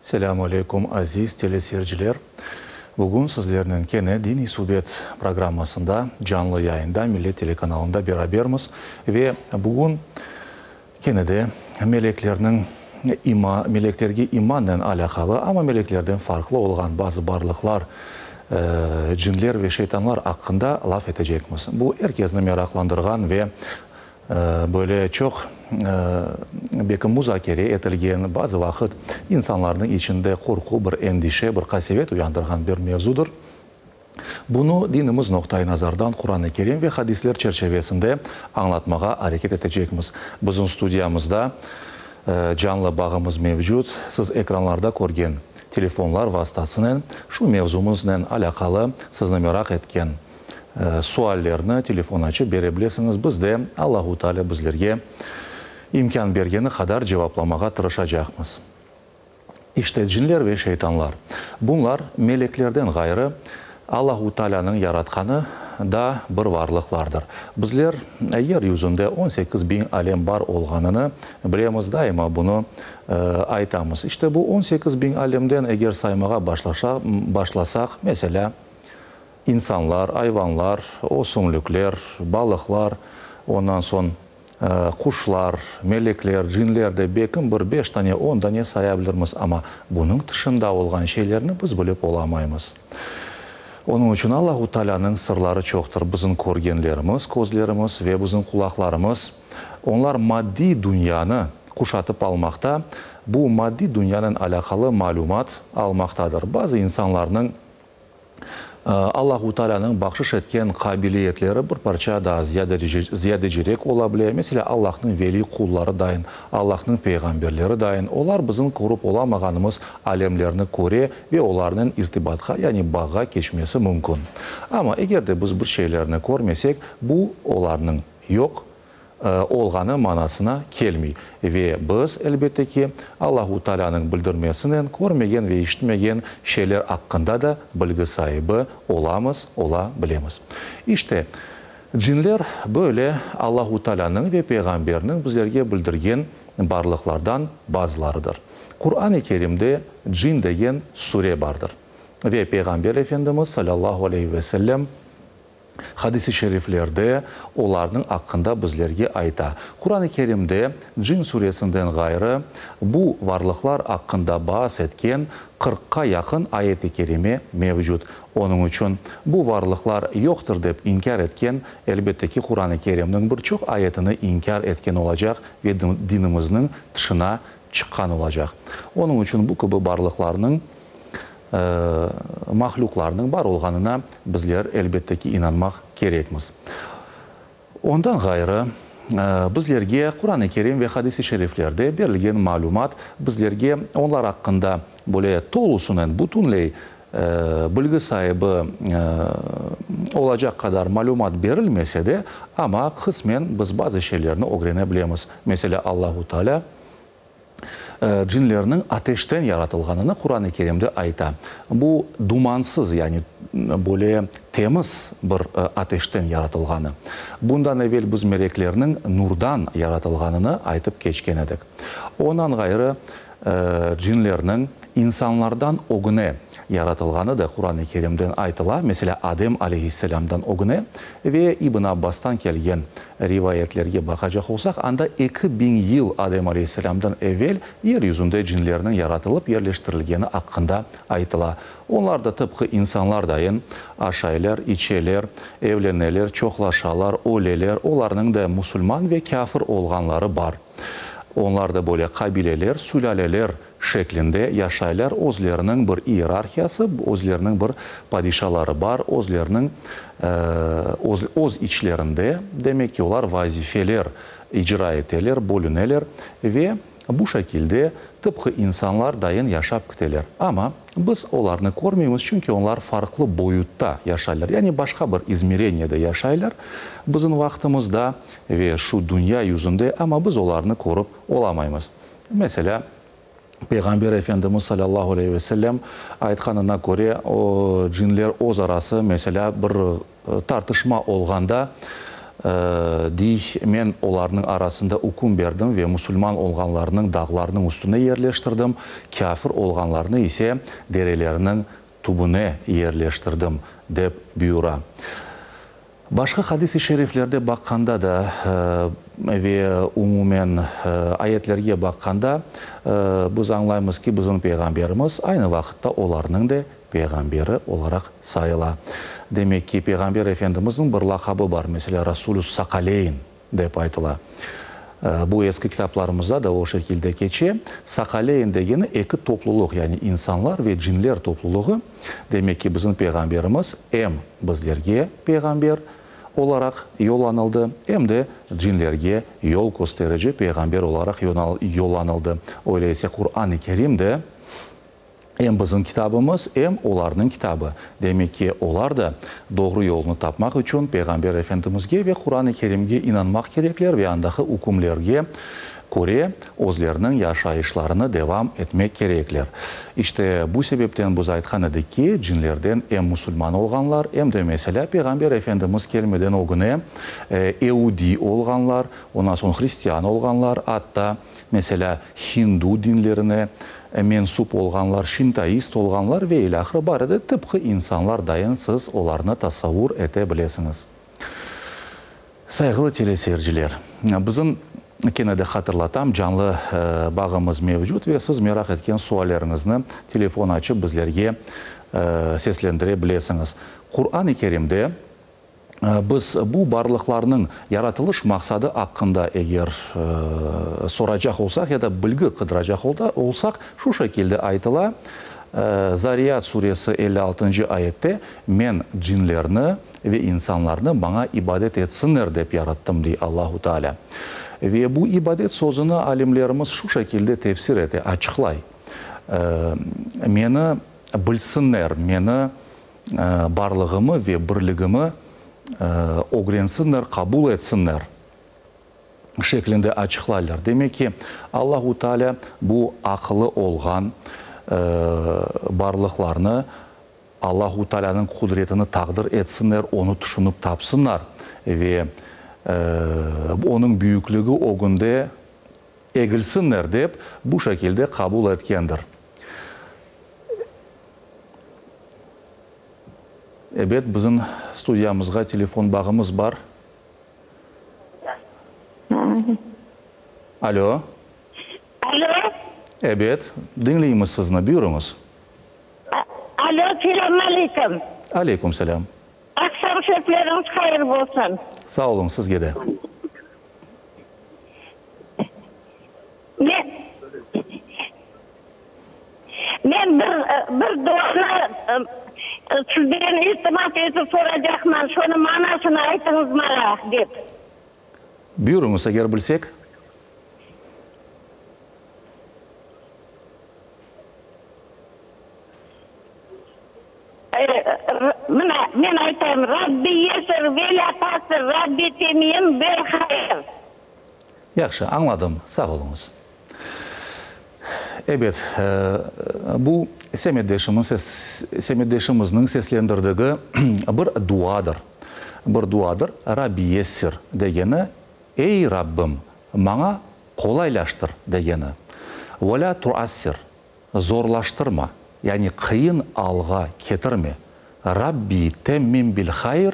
Selâmu aleykum, aziz teleseyirciler! Bugün sizlernen kene Diniy subet programmasında, canlı yayında Millet telekanalında berabermiz ve bugün kene de meleklerniñ ima, meleklerge imannen alâqalı, amma meleklerden farqlı olğan bazı barlıqlar, cinler ve şeytanlar aqqında laf etecekmiz. Bu er kesni meraqlandırğan ve Böyle çoq belki muzakere etilgen, bazı vaqıt insanlarnıñ içinde qorqu, bir endişe, bir qasevet uyandırğan bir mevzudır. Bunı dinimiz noqtai nazardan Quran-ı Kerim ve hadisler çerçevesinde añlatmağa areket etecekmiz. Bizim studiyamızda canlı bağımız mevcut. Siz ekranlarda körgen telefonlar vastasınen şu mevzumıznen alâqalı sizni meraq etken Suallerni telefon açıp bere bilesiñiz, biz de, Allahu Teala bizlerge imkân bergeni qadar cevaplamağa tırışacaqmız. İşte, cinler ve şeytanlar. Bunlar, meleklerden ğayrı, Allahu Tealânıñ yaratqanı daa bir varlıqlardır. Bizler yer yüzünde 18 biñ alem bar olğanını bilemiz, daima bunı aytamız. İşte, bu 18 biñ alemden eger saymağa başlasaq, meselâ, İnsanlar, ayvanlar, ösümlikler, balıqlar, ondan soñ quşlar, melekler, cinler de bekim bir beş tane, on dane saya bilirmiz, amma bunıñ tışında olğan şeylerni biz bilip olamaymız. Onıñ içün Allahu Taalânıñ sırları çoqtır. Bizim körgenlerimiz, közlerimiz ve bizim qulaqlarımız, onlar maddiy dünyanı quşatıp almaqta, bu maddiy dünyanen alâqalı malümat almaqtadır. Bazı insanlarnıñ Allahu Taalânıñ bahşış etken qabiliyetleri bir parça daa ziyadecerek ola bile. Meselâ, Allahnıñ veliy qulları dayın, Allahnıñ peyğamberleri dayın, olar bizim körüp olamağanımız alemlerni köre ve olarnen irtibatqa, yani bağğa keçmesi mümkün. Amma eger de biz bir şeylerni körmesek, bu olarnıñ yoq olğanı manasına kelmey. Ve biz, elbette ki, Allahu Taalânıñ bildirmesinen körmegen ve işitmegen şeyler aqqında da bilgi saibi olamız, ola bilemiz. İşte, cinler böyle Allahu Taalânıñ ve Peyğamberniñ bizlerge bildirgen barlıqlardan bazılarıdır. Quran-ı Kerimde cin degen sure bardır. Ve Peyğamber Efendimiz, salâllahu aleyhi ve sellem, Hadis-i şeriflerde olarnıñ aqqında bizlerge ayta. Quran-ı Kerimde Cin suresinden ğayrı bu varlıqlar aqqında baas etken qırqqa yaqın ayet-i kerime mevcut. Onıñ içün bu varlıqlar yoqtır dep inkâr etken, elbette ki, Quran-ı Kerimniñ bir çoq ayetini inkâr etken olacaq ve dinimizniñ tışına çıqqan olacaq. Onıñ içün bu kibi barlıqlarnıñ mahlüqlarnıñ bar olğanına bizler, elbette ki, inanmaq kerekmiz. Ondan ğayrı, bizlerge Quran-ı Kerim ve hadis-i şeriflerde berilgen malümat bizlerge onlar aqqında böyle tolusınen, bütünley bilgi saibi olacaq qadar malümat berilmese de, amma qısmen biz bazı şeylerni ögrene bilemiz. Meselâ, Allahu Teala Cinlerniñ ateşten yaratılğanını Quran-ı Kerimde ayta. Bu dumansız, yani böyle temiz bir ateşten yaratılğanı. Bundan evel biz meleklerniñ nurdan yaratılğanını aytıp keçken edik. Ondan ğayrı, cinlerniñ insanlardan ögüne yaratılğanı da Quran-ı Kerimden aytıla, meselâ, Adem aleyhisselâmdan ögüne ve İbn Abbastan kelgen Rivayetlerge baqacaq olsaq, anda 2000 yıl Adem aleyhisselâmdan evel yer yüzünde cinlerniñ yaratılıp yerleştirilgeni aqqında aytıla. Onlar da tıpqı insanlar dayın aşaylar, içeler, evleneler, çoqlaşalar, öleler, olarnıñ da musulman ve kâfir olğanları bar. Onlar da böyle qabileler, sülâleler şeklinde yaşaylar, özleriniñ bir iyerarhiyası, özleriniñ bir padişaları bar, özleriniñ öz öz içlerinde, demek ki, olar vazifeler icra eteler, bölüneler ve bu şekilde tıpqı insanlar dayın yaşap kiteler. Amma biz olarnı körmeymiz, çünki onlar farqlı boyutta yaşaylar, yani başqa bir izmereniyede yaşaylar bizim vaqtımızda ve şu dünya yüzünde, amma biz olarnı körip olamaymız. Meselâ, Peyğamber Efendimiz salâllahu aleyhi ve sellem aytqanına köre, o, cinler öz arası, meselâ, bir tartışma olğanda, Dey, Men olarnıñ arasında üküm berdim ve musulman olğanlarnıñ dağlarnıñ üstüne yerleştirdim, kâfir olğanlarnı ise derelerniñ tübüne yerleştirdim, dep buyura. Başqa hadis-i şeriflerde baqqanda da ve umumen ayetlerge baqqanda, biz añlaymız ki, bizim Peyğamberimiz aynı vaqıtta olarnıñ de Peyğamberi olaraq sayıla. Demek ki, Peyğamber Efendimizniñ bir laqabı bar, meselâ, Rasulü's-Saqaleyn dep aytıla. Bu eski kitaplarımızda da o şekilde keçe. Saqaleyn degeni eki topluluq, yani insanlar ve cinler toplulığı. Demek ki, bizim Peyğamberimiz em bizlerge Peyğamber olaraq yollanıldı, em de cinlerge yol kösterici Peyğamber olaraq yollanıldı. Öyleyse Quran-ı Kerim de Em bizim kitabımız, em olarnıñ kitabı. Demek ki, olar da doğru yolnı tapmaq içün Peyğamber Efendimizge ve Quran-ı Kerimge inanmaq kerekler ve andaqı ükümlerge köre özleriniñ yaşayışlarını devam etmek kerekler. İşte, bu sebepten biz aytqan edik ki, cinlerden em musulman olğanlar, em de, meselâ, Peyğamber Efendimiz kelmeden ögüne eudiy olğanlar, ondan soñ hristian olğanlar, atta, Meselâ, hindu dinlerine mensüp olğanlar, şintoist olğanlar ve ilâhre bar edi, tıpqı insanlar dayın siz olarnı tasavvur ete bilesiñiz. Sayğılı teleseyirciler, bizim, kene de hatırlatam, canlı bağımız mevcut ve siz meraq etken sualleriñizni telefon açıp bizlerge seslendire bilesiñiz. Quran-ı Kerimde Biz bu barlıqlarnıñ yaratılış maqsadı aqqında eger soracaq olsaq ya da bilgi qıdıracaq olsaq, şu şekilde aytıla, Zariyat suresi elli altıncı ayette, Men cinlerni ve insanlarnı maña ibadet etsinler dep yarattım, dey Allahu Teala. Ve bu ibadet sözüni alimlerimiz şu şekilde tefsir ete, açıqlay, Meni bilsinler, meni barlığımı ve birligimi ögrensinler, qabul etsinler şeklinde açıqlaylar. Demek ki, Allahu Teala bu aqılı olğan barlıqlarnı Allahu Tealânıñ qudretini taqdir etsinler, onı tüşünip tapsınlar ve onıñ büyükligi ögünde egilsinler dep bu şekilde qabul etkendir. Ebet, bizim studiyamızğa telefon bağımız bar. Alo. Alo. Ebet, diñleymiz sizni, buyurıñız. Alo, selâm aleyküm. Aleyküm selâm. Aqşam şerifleriñiz hayır olsun. Sağ oluñ, sizge de. Men Men bir bir duanı sizden iltimas etip soracaqman, şonıñ manasını aytıñız maña, dep. Buyurıñız, eger bilsek. Mına, men aytayım, Rabbi yesir ve lâ tasir, Rabbi temim bil hayır. Yahşı, añladım. Sağ oluñız. Ebet, bu semetdeşimizniñ seslendirdigi bir duadır. Bir duadır. Rabbi yessir degeni, Ey, Rabbim, maña qolaylaştır degeni. Ve lâ tuassir, zorlaştırma, yani qıyın alğa ketirme. Rabbi temmim bil hayır,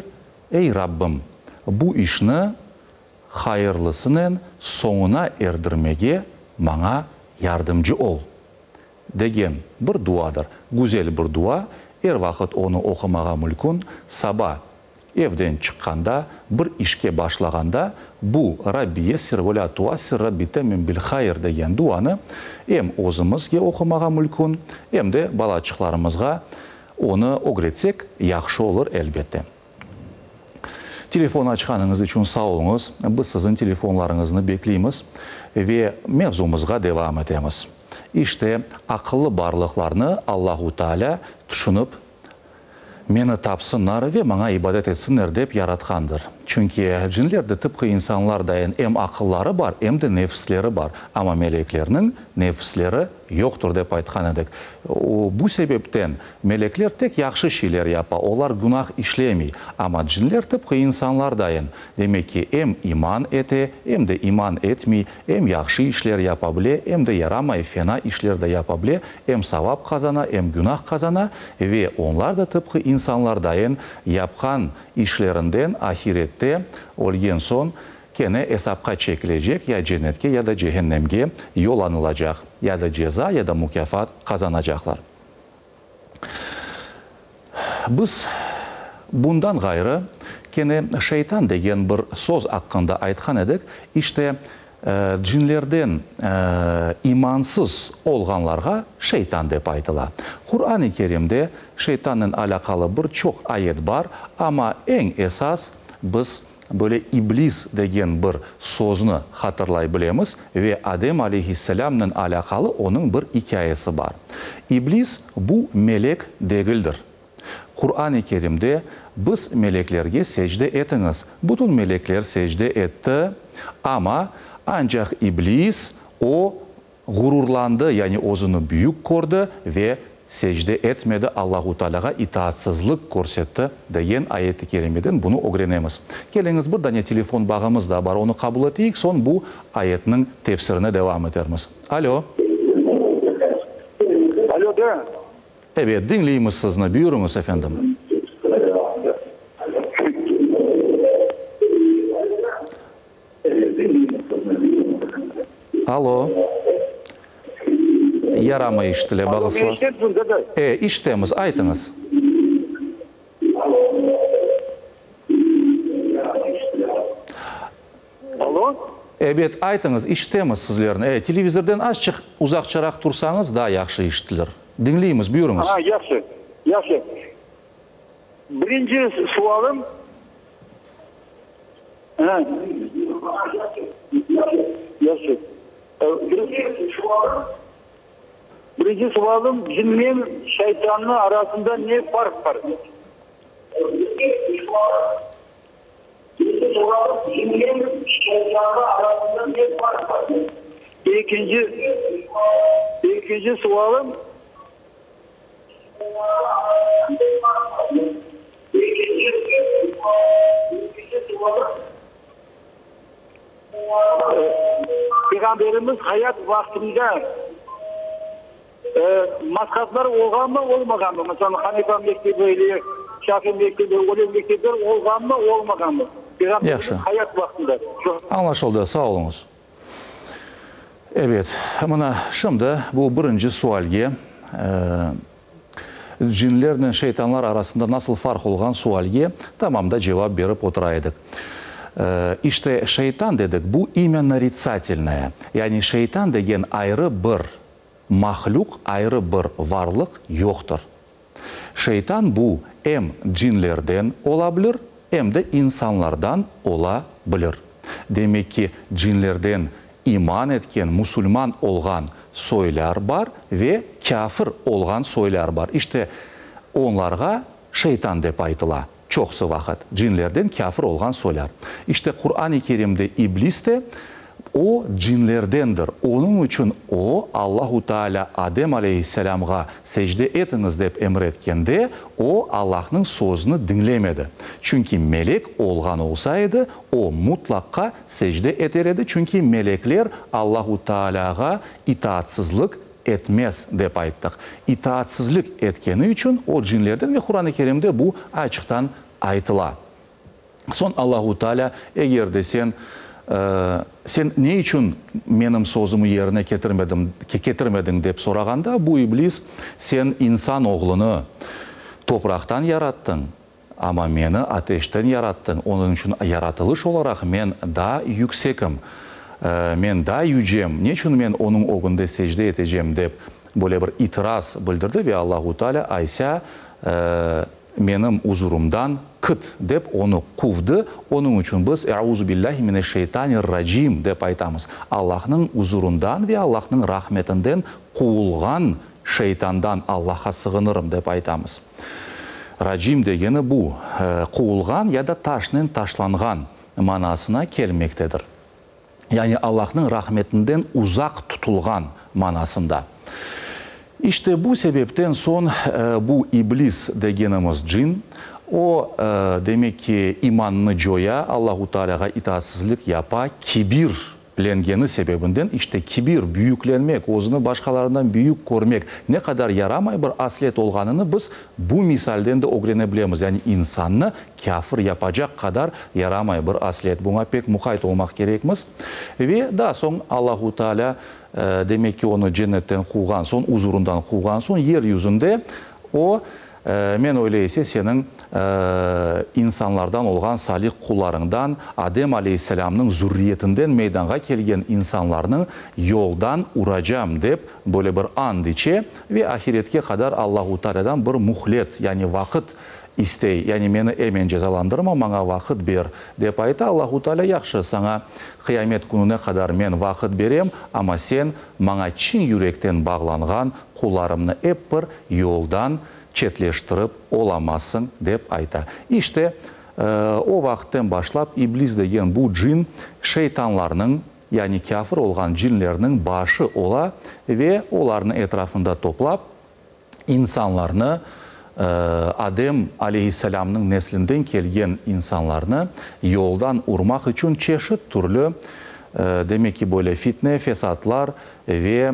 Ey, Rabbim, bu işni hayırlısınen soñuna erdirmege maña yardımcı ol, degen bir duadır. Güzel bir dua, er vaqıt onı oqumağa mülkün, saba evden çıqqanda, bir işke başlağanda bu Rabbi yessir ve lâ tuassir Rabbi temmim bil hayır degen duanı em özümizge oqumağa mülkün, em de balaçıqlarımızğa onı ögretsek yahşı olur, elbette. Telefon açqanıñız içün sağ oluñız. Biz siziñ telefonlarıñıznı bekleymiz ve mevzumızğa devam etemiz. İşte, aqıllı barlıqlarnı Allahu Taalâ tüşünip, meni tapsınlar ve maña ibadet etsinler dep yaratqandır. Çünki cinler de tıpqı insanlardayın em aqılları bar, em de nefisleri bar. Amma meleklerniñ nefisleri. yoqtur dep aytqan edik. Bu sebepten melekler tek yahşı şeyler yapa, olar günah işlemey. Amma cinler tıpqı insanlardayın, demek ki, em iman ete, em de iman etmey, em yahşı işler yapa bile, em de yaramay, fena işler de yapa bile, em savap qazana, em günah qazana ve onlar da tıpqı insanlardayın yapqan işlerinden ahirette, ölgen soñ, kene esapqa çekilecek, ya cennetke, ya da cehennemge yollanılacaq, ya da ceza, ya da mukâfat qazanacaqlar. Biz bundan ğayrı kene şeytan degen bir söz aqqında aytqan edik, işte, cinlerden imansız olğanlarğa şeytan dep aytıla. Quran-ı Kerimde şeytannen alâqalı bir çoq ayet bar, amma eñ esas biz böyle iblis degen bir sözni hatırlay bilemiz ve Adem aleyhisselâmnen alâqalı onıñ bir ikâyesi bar. İblis bu melek degildir. Quran-ı Kerimde Biz meleklerge secde etiñiz. Bütün melekler secde etti, amma ancaq İblis, o, ğururlandı, yani özüni büyük kördi ve secde etmedi, Allahu Tealâğa itaatsızlıq körsetti, degen ayet-i kerimeden bunı ögrenemiz. Keliñiz, bir dane telefon bağımız da bar, onı qabul eteyik, soñ bu ayetniñ tefsirine devam etermiz. Alo. Alo, da. Ebet, diñleymiz sizni, buyurıñız, efendim. Alo. Yaramay işitile, bağışla. E, işitemiz, aytıñız. Alo. Ebet, aytıñız, işitemiz sizlerni. E, televizordan azçıq uzaqçaraq tursañız, daa yahşı işitilir. Diñleymiz, buyurıñız. A, yahşı, yahşı. Birinci sualim, ha, yahşı. Birinci sualim, cinnen şeytannıñ arasında ne farq bar? Ekinci, ekinci sualim. Peyğamberimiz hayat vaqtında mazhablar olğanmı, olmağanmı? Meselâ, Hanifa mektebi ile Şafi mektebi, öyle mektepler olğanmı, olmağanmı? Peyğamberimiz hayat vaqtında. Añlaşıldı, sağ oluñız. Ebet, mına şimdi bu birinci sualge, cinlernen şeytanlar arasında nasıl farq olğan sualge tamam da cevap berip otura edik. İşte, şeytan dedik, bu imya naritsatelnoye, yani şeytan degen ayrı bir mahlüq, ayrı bir varlıq yoqtır. Şeytan bu em cinlerden ola bilir, em de insanlardan ola bilir. Demek ki, cinlerden iman etken, musulman olğan soylar bar ve kâfir olğan soylar bar. İşte, onlarğa şeytan dep aytıla çoqusı vaqıt, cinlerden kâfir olğan soylar. İşte, Quran-ı Kerimde İblis de O, cinlerdendir. Onıñ içün o, Allahu Tealâ Adem aleyhisselâmğa secde etiñiz dep emir etkende, o, Allahnıñ sözüni diñlemedi. Çünki melek olğan olsa edi, o, mutlaqqa secde eter edi, çünki melekler Allahu Tealâğa itaatsızlıq etmez, dep ayttıq. İtaatsizlik etkeni içün o, cinlerden ve Quran-ı Kerimde bu açıqtan aytıla. Soñ Allahu Teala, Eger de sen, sen ne içün menim sözümi yerine ketirmedim, ketirmediñ dep sorağanda, bu iblis, Sen insan oğlunı topraqtan yarattıñ, amma meni ateşten yarattıñ, onıñ içün yaratılış olaraq men daa yüksekim, men daa yücem, neçün men onıñ ögünde secde etecem dep böyle bir itiraz bildirdi ve Allahu Teala aysa, Menim uzurımdan kıt, dep onı quvdı, onıñ içün biz Eûzü billâhi mineşşeytanirracim dep aytamız, Allahnıñ uzurından ve Allahnıñ rahmetinden quvulğan şeytandan Allahqa sığınırım dep aytamız. Racim degeni bu, quvulğan ya da taşnen taşlanğan manasına kelmektedir. Yani Allahnıñ rahmetinden uzaq tutulğan. manasında. İşte bu sebepten soñ bu İblis degenimiz cin, o, demek ki, imannı coya, Allahu Tealâğa itaatsizlik yapa, kibir lengeni sebebinden, işte kibir, büyüklenmek, özüni başqalarından büyük körmek ne qadar yaramay bir aslet olğanını biz bu misalden de ögrene bilemiz. Yani insannı kâfir yapacaq qadar yaramay bir aslet. Buña pek muqayt olmaq kerekmiz. Ve daa soñ Allahu Tealâ, demek ki, onı cennetten quvğan soñ, uzurından quvğan soñ, yer yüzünde o, Men öyle ise seniñ insanlardan olğan salih qullarıñdan, Adem aleyhisselâmnıñ zürriyetinden meydanğa kelgen insanlarnıñ yoldan uracam, dep böyle bir and içe ve ahiretke qadar Allahu Tealâdan bir muhlet, yani vaqıt istey, yani meni emen cezalandırma, maña vaqıt ber, dep ayta. Allahu Tealâ, Yahşı, saña qıyamet kününe qadar men vaqıt berem, amma sen maña çin yürekten bağlanğan qullarımnı ep bir yoldan çetleştirip olamazsıñ, dep ayta. İşte, o vaqıtten başlap İblis degen bu cin şeytanlarnıñ, yani kâfir olğan cinlerniñ başı ola ve olarnı etrafında toplap, insanlarnı, Adem aleyhisselâmnıñ neslinden kelgen insanlarnı yoldan urmaq içün çeşit türlü, demek ki, böyle fitne, fesatlar ve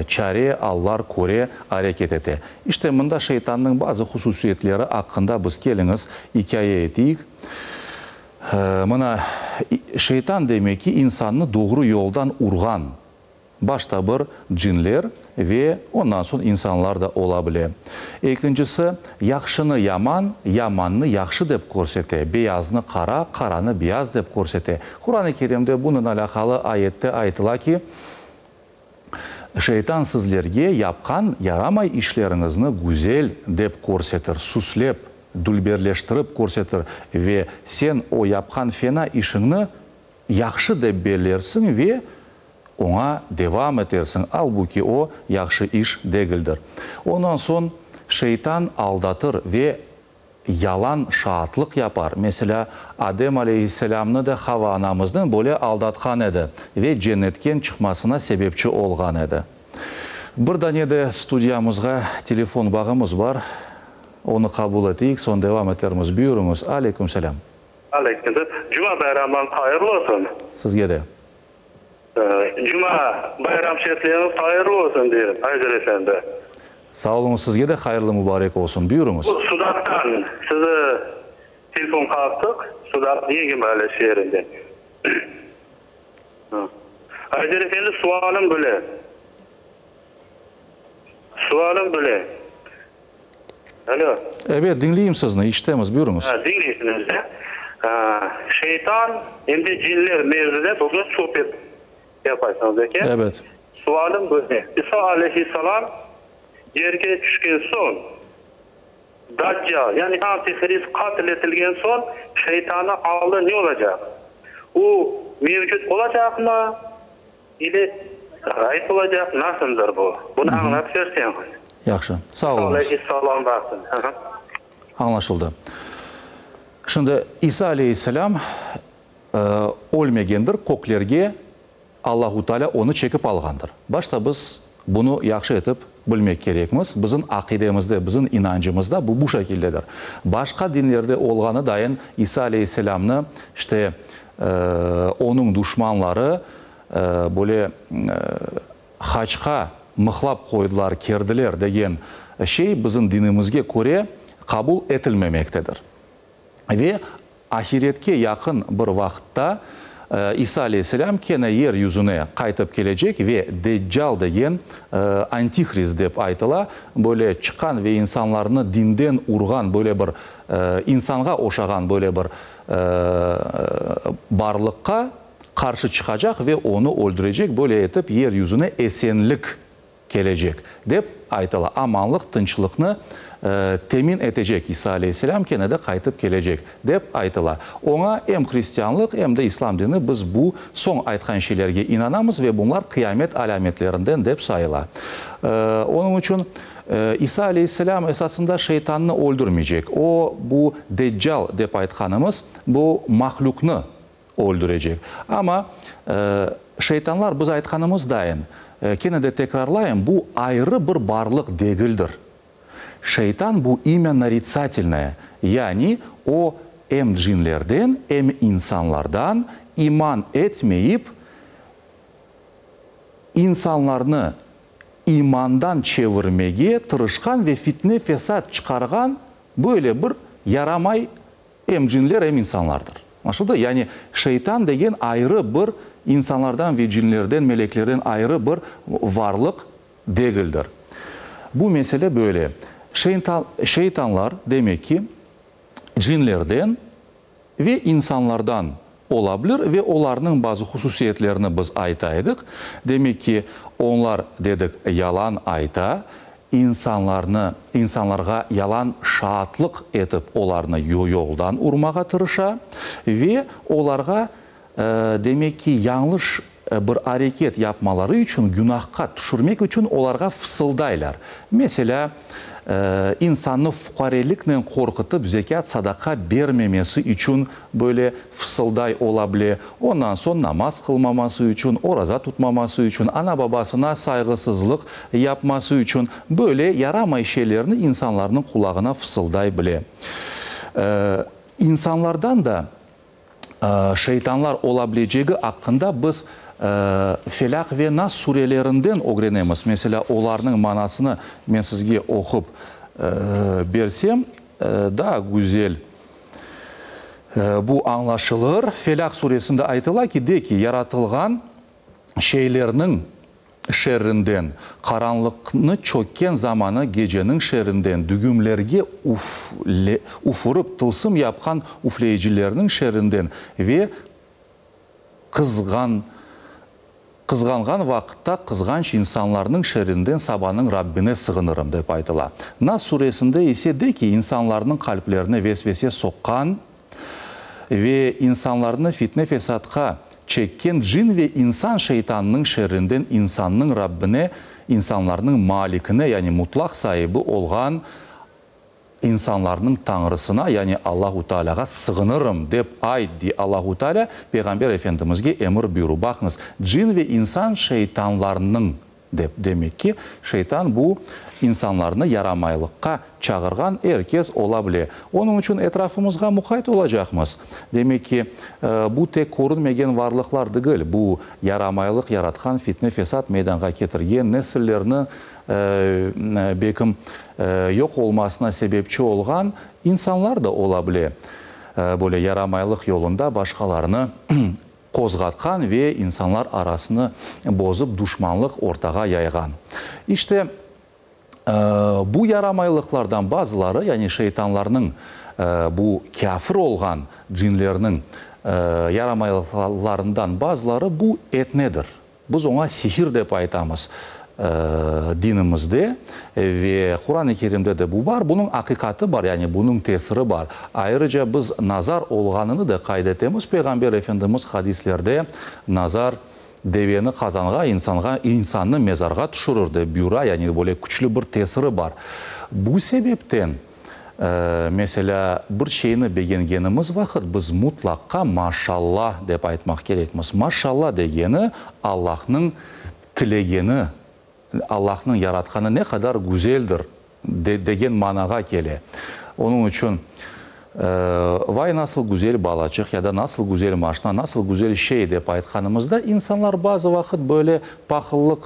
çare, allar köre areket ete. İşte, mında şeytannıñ bazı hususiyetleri aqqında biz keliñiz ikâye eteyik. Mına, şeytan demek ki, insannı doğru yoldan urğan. Başta bir cinler ve ondan soñ insanlar da ola bile. Ekincisi, yahşını yaman, yamannı yahşı dep körsete, beyaznı qara, qaranı beyaz dep körsete. Quran-ı Kerimde bunen alâqalı ayette aytıla ki, Şeytan sizlerge yapqan yaramay işleriñizni güzel dep körsetir, süslep, dülberleştirip körsetir ve sen o yapqan fena işiñni Yahşı dep bellersiñ ve oña devam etersiñ, albuki o, yahşı iş degildir. Ondan soñ şeytan aldatır ve yalan şaatlıq yapar. Meselâ, Adem aleyhisselâmnı da Hava anamıznı böyle aldatqan edi ve cennetken çıqmasına sebepçi olğan edi. Bir dane de studiyamızğa telefon bağımız bar. Onı qabul eteyik, soñ devam etermiz. Buyurıñız. Aleyküm selâm. Aleyküm selam. Cuma bayramıñız hayırlı olsun. Sizge de. Cuma bayram şerifleriñiz hayırlı olsun derim, Ayder efendi. Sağ oluñız, sizge de hayırlı mubarek olsun. Buyurıñız. Bu Sudaqtan sizi telefon qaqtıq, Sudaq Yenge mahalle şeerinden. Ayder efendi, sualim böyle. Sualim böyle. Alo. Ebet, diñleyim sizni, işitemiz, buyurıñız. Ha, diñleysiñiz de. Şeytan em de cinler mevzuda bugün sohbet yapaysıñız eken. Ebet. Sualim böyle, İsa aleyhissalam yerge tüşken soñ, Daccal, yani Antihrist qatl etilgen soñ, şeytannıñ alı ne olacaq? O, mevcut olacaqmı? İle ğayıp olacaq, nasıldır bu? Bunı añlatıp berseñiz. Yahşı. Sağ oluñız. Aleyhissalam barsın. Añlaşıldı. Şimdi İsa aleyhisselam ölmegendir, köklerge Allahu Teala onı çekip alğandır. Başta biz bunı yahşı etip bilmek kerekmiz. Bizim aqidemizde, bizim inancımızda bu bu şekildedir. Başqa dinlerde olğanı dayın İsa aleyhisselamnı işte Onıñ duşmanları böyle haçqa mıhlap qoydılar, kerdiler degen şey bizim dinimizge köre qabul etilmemektedir. Ve ahiretke yaqın bir vaqıtta İsa aleyhisselâm kene yer yüzüne qaytıp kelecek ve Deccal degen Antihrist dep aytıla, böyle çıqqan ve insanlarnı dinden urğan böyle bir insanğa oşağan böyle bir barlıqqa qarşı çıqacaq ve onı öldürecek, böyle etip yer yüzüne esenlik kelecek, dep aytıla. Amanlıq, tınçlıqnı temin etecek İsa aleyhisselâm kene de qaytıp kelecek, dep aytıla. Oña em hristianlıq, em de İslam dini biz bu soñ aytqan şeylerge inanamız ve bunlar qıyamet alâmetlerinden dep sayıla. Onıñ içün İsa aleyhisselâm esasında şeytannı öldürmeycek. O, bu Deccal dep aytqanımız bu mahlüqnı öldürecek. Amma şeytanlar biz aytqanımız dayın. Kene de tekrarlayım, bu ayrı bir barlıq degildir. Şeytan bu imya naritsatelnoye, yani o em cinlerden, em insanlardan iman etmeyip, insanlarnı imandan çevirmege tırışqan ve fitne-fesat çıqarğan böyle bir yaramay em cinler, em insanlardır. Añlaşıldı? Yani şeytan degen ayrı bir insanlardan ve cinlerden, meleklerden ayrı bir varlıq degildir. Bu mesele böyle. Şeytanlar, demek ki, cinlerden ve insanlardan ola bilir ve olarnıñ bazı hususiyetlerini biz ayta edik. Demek ki, onlar, dedik, yalan ayta, insanlarnı, insanlarğa yalan şaatlıq etip olarnı yoldan urmağa tırışa ve olarğa, demek ki, yañlış bir areket yapmaları içün, günahqa tüşürmek içün olarğa fısıldaylar. Meselâ, insannı fuqareliknen qorqutıp zekât, sadaqa bermemesi içün böyle fısılday ola bile, ondan soñ namaz qılmaması içün, oraza tutmaması içün, ana-babasına sayğısızlıq yapması içün böyle yaramay şeylerni insanlarnıñ qulağına fısılday bile. İnsanlardan da şeytanlar ola bilecegi aqqında biz Felâq ve Nas surelerinden ögrenemiz. Meselâ, olarnıñ manasını men sizge oqup bersem, daa güzel bu añlaşılır. Felâq suresinde aytıla ki, de ki, yaratılğan şeylerniñ şerrinden, qaranlıqnı çökken zamanı geceniñ şerrinden, dügümlerge üfürip tılsım yapqan üfleyicilerniñ şerrinden ve qızğan qızğanğan vaqıtta qızğanç insanlarnıñ şerrinden sabanıñ Rabbine sığınırım, dep aytıla. Nas suresinde ise de ki, insanlarnıñ qalplerine vesvese soqqan ve insanlarnı fitne-fesatqa çekken cin ve insan şeytanınıñ şerrinden insannıñ Rabbine, insanlarnıñ Malikine, yani mutlaq saibi olğan insanlarnıñ Tañrısına, yani Allahu Taalâğa sığınırım, dep ayt, dey Allahu Taalâ Peyğamber Efendimizge emir buyuru. Baqıñız, cin ve insan şeytanlarınıñ, dep. Demek ki, şeytan bu, insanlarnı yaramaylıqqa çağırğan er kes ola bile. Onıñ içün etrafımızğa muqayt olacaqmız. Demek ki, bu tek körünmegen varlıqlar degil, bu, yaramaylıq yaratqan, fitne-fesat meydanğa ketirgen, nesillerni, bekim, yoq olmasına sebepçi olğan insanlar da ola bile. Böyle yaramaylıq yolunda başqalarnı qozğatqan ve insanlar arasını bozıp duşmanlıq ortağa yayğan. İşte, bu yaramaylıqlardan bazıları, yani şeytanlarnıñ, bu kâfir olğan cinlerniñ yaramaylıqlarından bazıları bu etnedir. Biz oña sihir dep aytamız dinimizde ve Quran-ı Kerimde de bu bar. Bunıñ aqiqatı bar, yani bunıñ tesiri bar. Ayrıca biz nazar olğanını da qayd etemiz. Peyğamber Efendimiz hadislerde nazar deveni qazanğa, insanğa, insannı mezarğa tüşürir dep buyura, yani böyle küçlü bir tesiri bar. Bu sebepten, meselâ, bir şeyni begengenimiz vaqıt biz mutlaqqa maşalla dep aytmaq kerekmiz. Maşalla degeni Allahnıñ tilegeni, Allahnıñ yaratqanı ne qadar güzeldir degen manağa kele. Onıñ içün, Vay, nasıl güzel balaçıq ya da nasıl güzel maşna, nasıl güzel şey dep aytqanımızda, insanlar bazı vaqıt böyle pahıllıq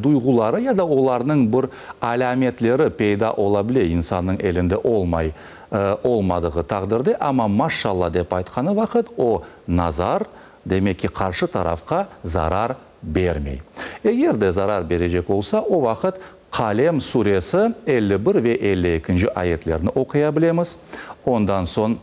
duyğuları ya da olarnıñ bir alâmetleri peyda ola bile insannıñ elinde olmay, olmadığı taqdirde, amma maşşalla dep aytqanı vaqıt o nazar, demek ki, qarşı tarafqa zarar bermey. Eger de zarar berecek olsa, o vaqıt Qalem suresi 51 ve 52-nci ayetlerni oquya bilemiz. Ondan soñ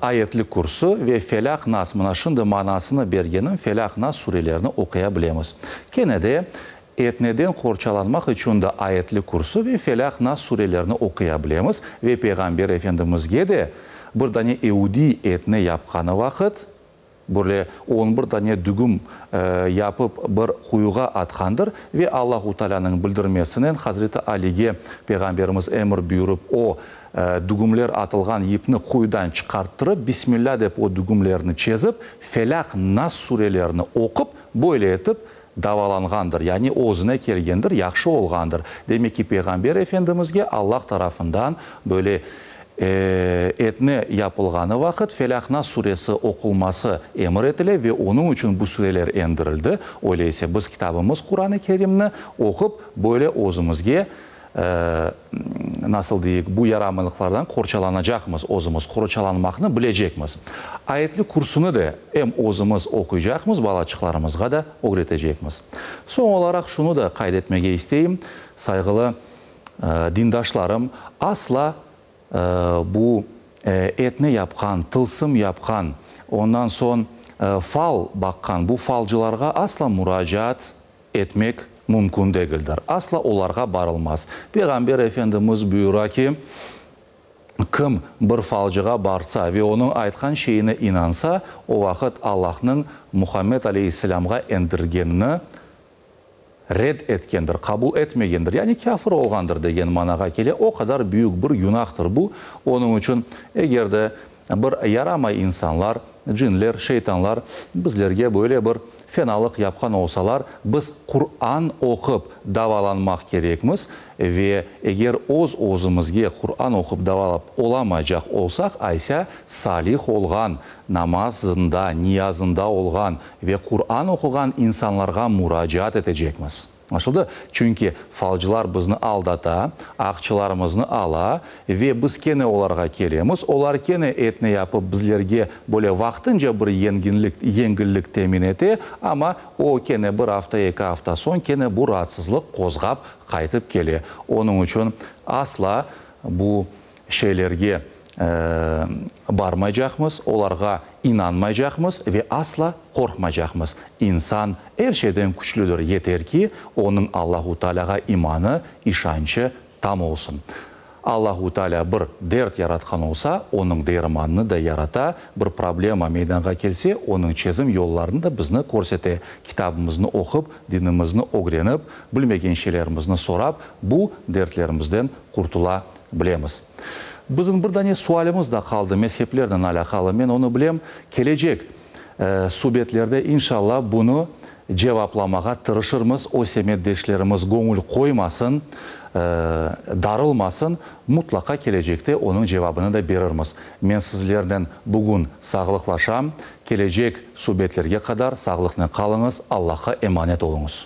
Ayetli Kürsü ve Felâq, Nas, mına şimdi manasını bergenim Felâq, Nas surelerini oquya bilemiz. Kene de etneden qorçalanmaq içün de Ayetli Kürsü ve Felâq, Nas surelerini oquya bilemiz ve Peyğamber Efendimizge de bir dane eudiy etne yapqanı vaqıt, Böyle on bir dane dügüm yapıp bir quyuğa atqandır ve Allahu Taalânıñ bildirmesinen Hazreti Alige Peyğamberimiz emir buyurıp o dügümler atılğan yipni quyudan çıqarttırıp Bismillâ dep o dügümlerni çezip Felâq, Nas surelerini oqup böyle etip. davalanğandır, yani özüne kelgendir, yahşı olğandır. Demek ki, Peyğamber Efendimizge Allah tarafından böyle etni yapılğanı vaqıt Felâq-Nas suresi oqulması emir etile ve onıñ içün bu sureler endirildi. Öyle ise biz kitabımız Quran-ı Kerimni oqup, böyle özümizge, nasıl deyik, bu yaramıylıqlardan qorçalanacaqmız, özümiz qorçalanmaqnı bilecekmiz. Ayetli Kürsüni de em özümiz oquycaqmız, balaçıqlarımızğa da ögretecekmiz. Soñ olaraq şunı da qayd etmege isteyim, sayğılı dindaşlarım, asla bu etni yapqan, tılsım yapqan, ondan soñ fal baqqan bu falcılarğa asla muracaat etmek mümkün degildir. Asla olarğa barılmaz. Peyğamber Efendimiz buyura ki, Kim bir falcığa barsa ve onıñ aytqan şeyine inansa, o vaqıt Allahnıñ Muhammed aleyhisselâmğa endirgenini red etkendir, qabul etmegendir, yani kâfir olğandır degen manağa kele. O qadar büyük bir günahtır bu. Onıñ içün, eger de bir yaramay insanlar, cinler, şeytanlar bizlerge böyle bir fenalıq yapqan olsalar, biz Quran oqup davalanmaq kerekmiz ve eger öz-özümizge Quran oqup davalap olamaycaq olsaq, aysa salih olğan, namazında, niyazında olğan ve Quran oquğan insanlarğa muracaat etecekmiz. Añlaşıldı? Çünki falcılar bizni aldata, aqçılarımıznı ala ve biz kene olarğa kelemiz, olar kene etni yapıp bizlerge böyle vaqtınca bir yenginlik, yengillik temin ete, amma o kene bir afta, eki afta soñ kene bu raatsızlıq qozğap qaytıp kele. Onıñ içün asla bu şeylerge barmaycaqmız, olarğa inanmaycaqmız ve asla qorqmaycaqmız. İnsan er şeyden küçlüdir, yeter ki, onıñ Allahu Taalâğa imanı, işançı tam olsun. Allahu Taalâ bir dert yaratqan olsa, onıñ dermanını da yarata, bir problema meydanğa kelse, onıñ çezim yollarını da bizni körsete. Kitabımıznı oqup, dinimizni ögrenip, bilmegen şeylerimizni sorap, bu dertlerimizden qurtula bilemiz. Bizim bir dane sualimiz da qaldı mezheplernen alâqalı, men onı bilem, kelecek subetlerde inşallah bunı cevaplamağa tırışırmız, o semetdeşlerimiz göñül qoymasın, darılmasın, mutlaqa kelecekte onıñ cevabını da berirmiz. Men sizlernen bugün sağlıqlaşam, kelecek subetlerge qadar sağlıqnen qalıñız, Allahqa emanet oluñız.